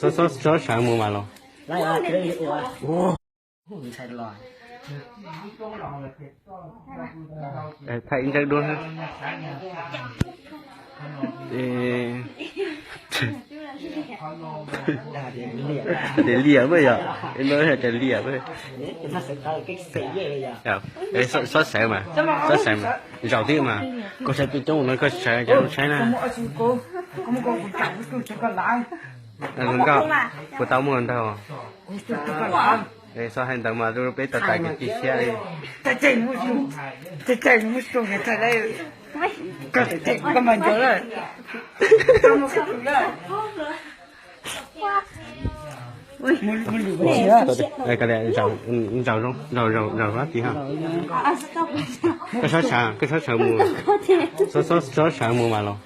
Xob xob sawv mus mas los. Thaij ib ntsab duab. Tias liam mas yog, no tias liam mas. Xob sawv mas, xob sawv mas, zaum tib mas, koj saib coob coob no koj sawv cas lub tshaib na. Nkauj, puas tau muaj ntau? Xob hais ntawd mas peb tau tas kev cia siab li. Zaum, zaum, zaum, zaum ib tis ha. Koj xob sawv, koj xob sawv mus, xob sawv mus mas los.